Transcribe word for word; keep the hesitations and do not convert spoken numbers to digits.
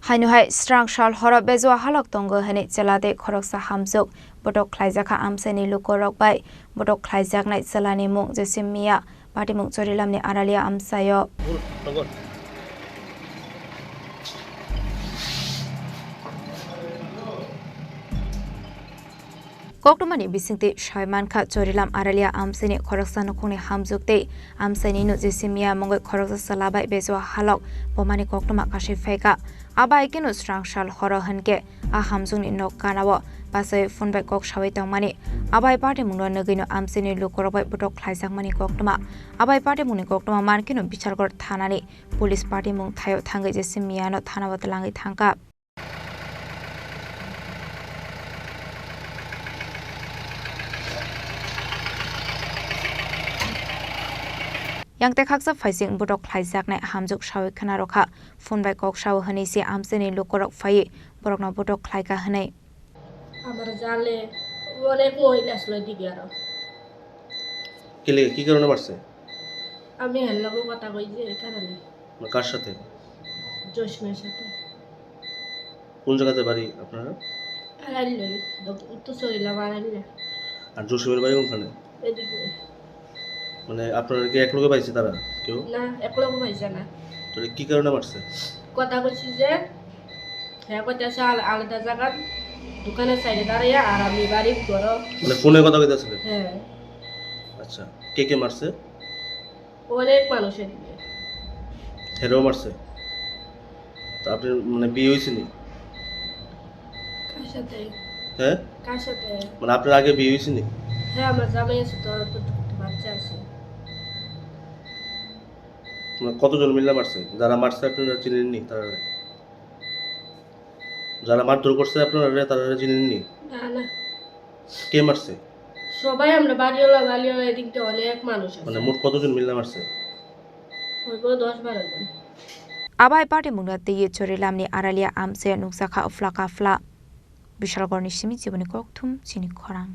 Haino hai srang sal horo bejua halok tongo hwnwi chwla tei khoroksa hamjwk botok khlaijakha amchaini lukurok bai. Botok khlaijaknai chwlani mung Jesim Miya, patimung Chorilamni Aralia amchaio. Koktwmani bisingtwi sai mankha, Chorilam Aralia amchaini khoroksa nukhungni hamjwk tei amchaini no Jesim Miya mungwi khoroksa chwla bai bejua halok bomani koktwma kasui phaikha. Abai keno srang sal horo hwnkhe a hamjwkni nok ganao bachai phone bai kok saui tongmani. Abai patimungno nugwino amchaini lukurok bai botok khlaijakmani koktwma. Abai patimungni koktwma mankhe no Bichargarh thanani police patimung thaio thangwi Jesim Miyano thanao twlangwi thangkha. Yang tei khaksa phaising botok khlaijaknai hamjwk saui khna rwkha. Phone bai kok sao hwnwi se amchaini lukurok phaiwi borokno botok khlaikha hwnwi. আমার জালে অনেক মহিলা আসলে দিকে আরো। কে লেগে, কি কারণে মারছে? আমি হের লগে কথা কই যে এই কারণে। মানে কার সাথে? জোসনার সাথে। কোন জায়গাতে বাড়ি আপনারা? আড়াইলে, উত্তর চরিলাম আড়াইলে। আর জসিমের বাড়ি কোনখানে? এদিকে। মানে আপনারা কি এক লগে পাইছে তারা কেউ? না, এক লগে পাইছে না। তাহলে কি কারণে মারছে? কথা কইছি যে হ্যাঁ কইতাছে আল-, আলাদা জায়গার দোকানের সাইডে দাঁড়াইয়া আর আমি বাড়ির ঘরো। মানে ফোনে কথা কইতাছিলেন? হ্যাঁ। আচ্ছা, কে কে মারছে? অনেক মানুষ এদিকে। হেরেও মারছে? তা আপনার মানে বিয়ে হয়েছে নি? কার সাথে? হ্যাঁ? কার সাথে? মানে আপনার আগে বিয়ে হয়েছে নি? হ্যাঁ, আমার জামাই আছে, তো, তো ছোট বাচ্চা আছে। মানে কতজন মিলে মারছে? যারা মারছে আপনারা চিনেননি তারা? যারা মারধর করছে আপনারা তারা চিনেননি? না, না। কে মারছে? সবাই আমরা বাড়িওয়ালা, বাড়িওয়ালা এদিক দিয়ে অনেক মানুষ আছে। মানে মোট কতজন মিলে মারছে? হইব দশ বারো জন। Abai patimungno twiwi Chorilamni Aralia amchaio nukjakha uphla kaphla. Bishalgarhni simi Jiboni Kokthum, chini khorang.